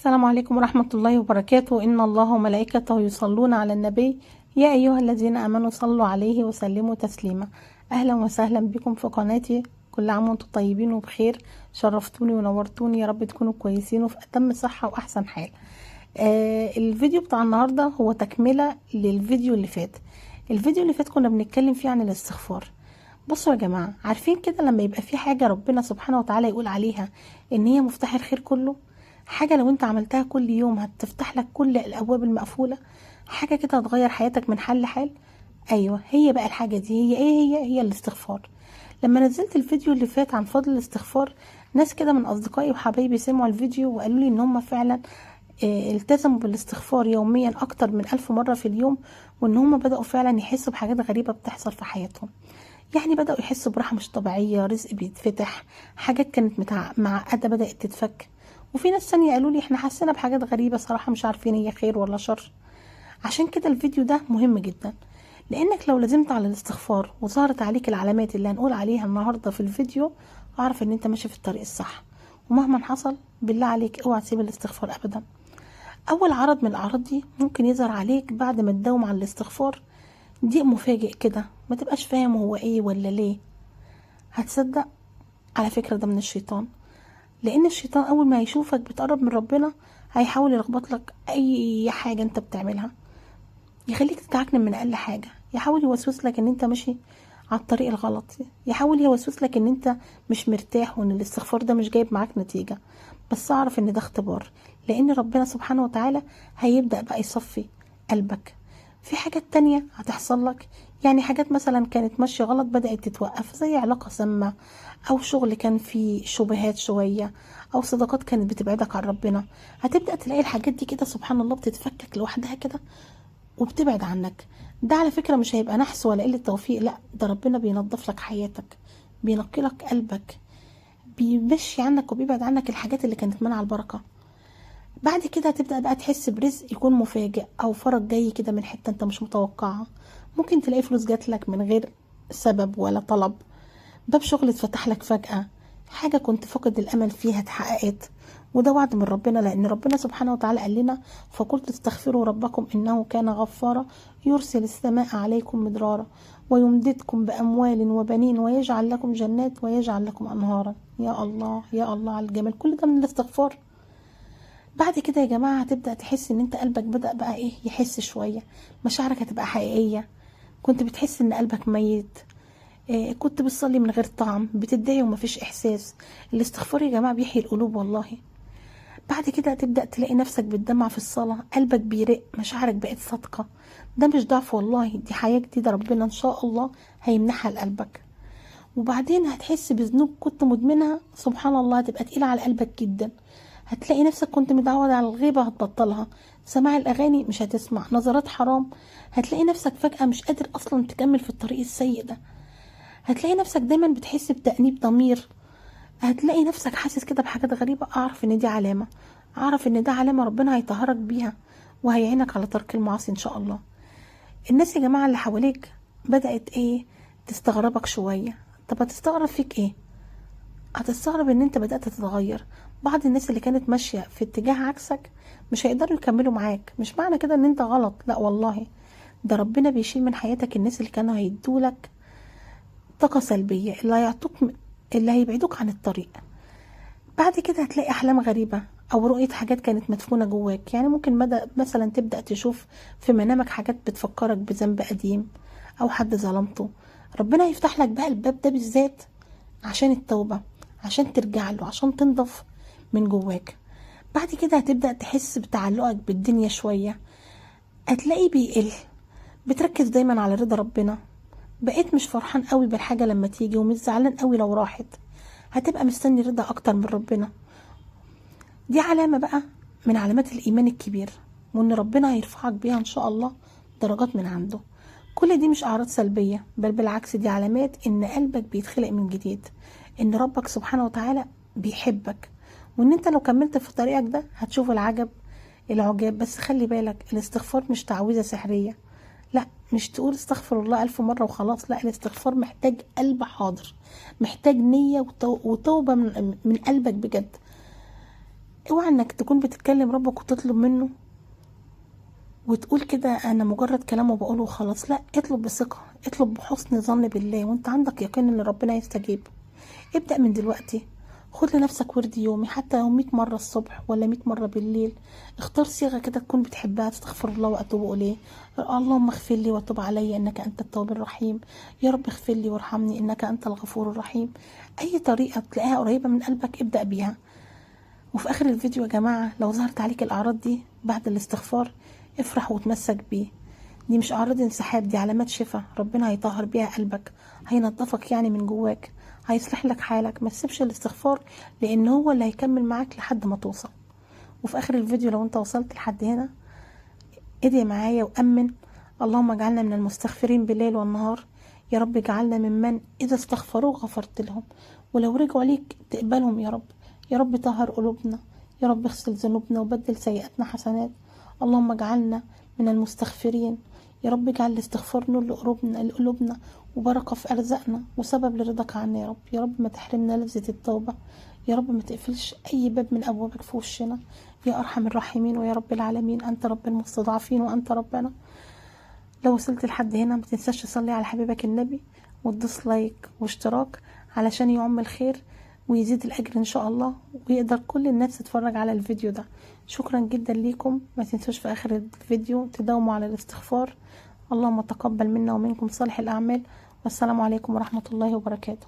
السلام عليكم ورحمة الله وبركاته. إن الله وملائكته يصلون على النبي يا أيها الذين آمنوا صلوا عليه وسلموا تسليما. أهلا وسهلا بكم في قناتي. كل عام وانتم طيبين وبخير. شرفتوني ونورتوني، يا رب تكونوا كويسين وفي أتم صحة وأحسن حال. الفيديو بتاع النهاردة هو تكملة للفيديو اللي فات. الفيديو اللي فات كنا بنتكلم فيه عن الاستغفار. بصوا يا جماعة، عارفين كده لما يبقى في حاجة ربنا سبحانه وتعالى يقول عليها إن هي مفتاح الخير كله، حاجة لو انت عملتها كل يوم هتفتح لك كل الأبواب المقفولة، حاجة كده هتغير حياتك من حال لحال. أيوة، هي بقى الحاجة دي هي ايه؟ هي الاستغفار. لما نزلت الفيديو اللي فات عن فضل الاستغفار، ناس كده من أصدقائي وحبايبي سمعوا الفيديو وقالوا لي إن هم فعلا التزموا بالاستغفار يوميا أكتر من 1000 مرة في اليوم، وإن هم بدأوا فعلا يحسوا بحاجات غريبة بتحصل في حياتهم. يعني بدأوا يحسوا براحة مش طبيعية، رزق بيتفتح، حاجات كانت معقدة بدأت تتفك. وفي ناس تانية قالوا لي احنا حسينا بحاجات غريبة صراحة، مش عارفين هي خير ولا شر. عشان كده الفيديو ده مهم جدا، لانك لو لازمت على الاستغفار وظهرت عليك العلامات اللي هنقول عليها النهاردة في الفيديو، اعرف ان انت ماشي في الطريق الصح. ومهما حصل بالله عليك اوعى تسيب الاستغفار ابدا. اول عرض من الاعراض دي ممكن يظهر عليك بعد ما تداوم على الاستغفار ضيق مفاجئ كده، ما تبقاش فاهم هو ايه ولا ليه. هتصدق على فكرة ده من الشيطان، لان الشيطان اول ما يشوفك بتقرب من ربنا هيحاول يلخبط لك اي حاجة انت بتعملها، يخليك تتعكنن من اقل حاجة، يحاول يوسوس لك ان انت ماشي على الطريق الغلط، يحاول يوسوس لك ان انت مش مرتاح وان الاستغفار ده مش جايب معاك نتيجة. بس اعرف ان ده اختبار، لان ربنا سبحانه وتعالى هيبدا بقى يصفي قلبك. في حاجات تانية هتحصل لك، يعني حاجات مثلا كانت ماشية غلط بدأت تتوقف، زي علاقة سامة أو شغل كان فيه شبهات شوية أو صداقات كانت بتبعدك عن ربنا. هتبدأ تلاقي الحاجات دي كده سبحان الله بتتفكك لوحدها كده وبتبعد عنك. ده على فكرة مش هيبقى نحس ولا قلة توفيق، لا، ده ربنا بينظف لك حياتك، بينقي لك قلبك، بيمشي عنك وبيبعد عنك الحاجات اللي كانت منع البركة. بعد كده هتبدأ بقى تحس برزق يكون مفاجئ أو فرج جاي كده من حتة أنت مش متوقعها. ممكن تلاقي فلوس جاتلك من غير سبب ولا طلب، باب شغل اتفتح لك فجأة، حاجة كنت فاقد الأمل فيها اتحققت. وده وعد من ربنا، لأن ربنا سبحانه وتعالى قال لنا فقلت استغفروا ربكم إنه كان غفارا يرسل السماء عليكم مدرارا ويمددكم بأموال وبنين ويجعل لكم جنات ويجعل لكم أنهارا. يا الله يا الله على الجمال، كل ده من الاستغفار. بعد كده يا جماعة هتبدأ تحس ان انت قلبك بدأ بقى ايه، يحس شوية، مشاعرك هتبقى حقيقية. كنت بتحس ان قلبك ميت، كنت بتصلي من غير طعم، بتدعي ومفيش احساس. الاستغفار يا جماعة بيحيي القلوب والله. بعد كده هتبدأ تلاقي نفسك بتدمع في الصلاة، قلبك بيرق، مشاعرك بقت صادقة. ده مش ضعف والله، دي حياة جديدة ربنا ان شاء الله هيمنحها لقلبك. وبعدين هتحس بذنوب كنت مدمنها سبحان الله هتبقى تقيلة على قلبك جدا. هتلاقي نفسك كنت متعود على الغيبة هتبطلها، سماع الأغاني مش هتسمع، نظرات حرام. هتلاقي نفسك فجأة مش قادر أصلا تكمل في الطريق السيء ده. هتلاقي نفسك دايما بتحس بتأنيب ضمير. هتلاقي نفسك حاسس كده بحاجات غريبة. أعرف إن دي علامة، أعرف إن ده علامة ربنا هيطهرك بيها وهيعينك على ترك المعاصي إن شاء الله. الناس يا جماعة اللي حواليك بدأت إيه، تستغربك شوية. طب هتستغرب فيك إيه؟ هتستغرب ان انت بدأت تتغير. بعض الناس اللي كانت ماشية في اتجاه عكسك مش هيقدروا يكملوا معاك. مش معنى كده ان انت غلط، لا والله، ده ربنا بيشيل من حياتك الناس اللي كانوا هيدولك طاقة سلبية، اللي هيعطوك، اللي هيبعدوك عن الطريق. بعد كده هتلاقي احلام غريبة او رؤية حاجات كانت مدفونة جواك. يعني ممكن مثلا تبدأ تشوف في منامك حاجات بتفكرك بذنب قديم او حد ظلمته. ربنا يفتح لك بقى الباب ده بالذات عشان التوبة، عشان ترجع له، عشان تنضف من جواك. بعد كده هتبدأ تحس بتعلقك بالدنيا شوية، هتلاقي بيقل، بتركز دايما على رضا ربنا. بقيت مش فرحان قوي بالحاجة لما تيجي ومش زعلان قوي لو راحت، هتبقى مستني رضا اكتر من ربنا. دي علامة بقى من علامات الإيمان الكبير، وإن ربنا هيرفعك بيها إن شاء الله درجات من عنده. كل دي مش أعراض سلبية، بل بالعكس دي علامات إن قلبك بيتخلق من جديد، إن ربك سبحانه وتعالى بيحبك، وإن أنت لو كملت في طريقك ده هتشوف العجب العجاب. بس خلي بالك، الاستغفار مش تعويذة سحرية، لا، مش تقول استغفر الله 1000 مرة وخلاص، لا، الاستغفار محتاج قلب حاضر، محتاج نية وتوبة من قلبك بجد. اوعى انك تكون بتتكلم ربك وتطلب منه وتقول كده انا مجرد كلام وبقوله وخلاص. لا، اطلب بثقة، اطلب بحسن ظن بالله وانت عندك يقين ان ربنا يستجيب. ابدأ من دلوقتي، خد لنفسك ورد يومي حتى لو 100 مرة الصبح ولا 100 مرة بالليل. اختار صيغة كده تكون بتحبها، استغفر الله واتوب اليه، اللهم اغفر لي وتب علي انك انت التواب الرحيم، يا رب اغفر لي وارحمني انك انت الغفور الرحيم. اي طريقة تلاقيها قريبة من قلبك ابدأ بيها. وفي اخر الفيديو يا جماعة لو ظهرت عليك الاعراض دي بعد الاستغفار افرح وتمسك بيه. دي مش اعراض انسحاب، دي علامات شفاء ربنا هيطهر بيها قلبك، هينظفك يعني من جواك، هيصلح لك حالك. ما تسيبش الاستغفار لان هو اللي هيكمل معاك لحد ما توصل. وفي اخر الفيديو لو انت وصلت لحد هنا ادعي معايا وامن، اللهم اجعلنا من المستغفرين بالليل والنهار، يا رب اجعلنا ممن اذا استغفروا غفرت لهم، ولو رجعوا ليك تقبلهم يا رب. يا رب طهر قلوبنا، يا رب اغسل ذنوبنا وبدل سيئاتنا حسنات، اللهم اجعلنا من المستغفرين يا رب. اجعل الاستغفار نور لقلوبنا وبركة في أرزاقنا وسبب لرضاك عنا يا رب. يا رب ما تحرمنا لذة التوبة، يا رب ما تقفلش أي باب من أبوابك في وشنا يا أرحم الراحمين ويا رب العالمين، أنت رب المستضعفين وأنت ربنا. لو وصلت لحد هنا ما تنساش تصلي على حبيبك النبي وتدوس لايك واشتراك علشان يعم الخير ويزيد الأجر إن شاء الله، ويقدر كل الناس تتفرج على الفيديو ده. شكرا جدا ليكم. ما تنسوش في آخر الفيديو تداوموا على الاستغفار. اللهم تقبل منا ومنكم صالح الأعمال، والسلام عليكم ورحمة الله وبركاته.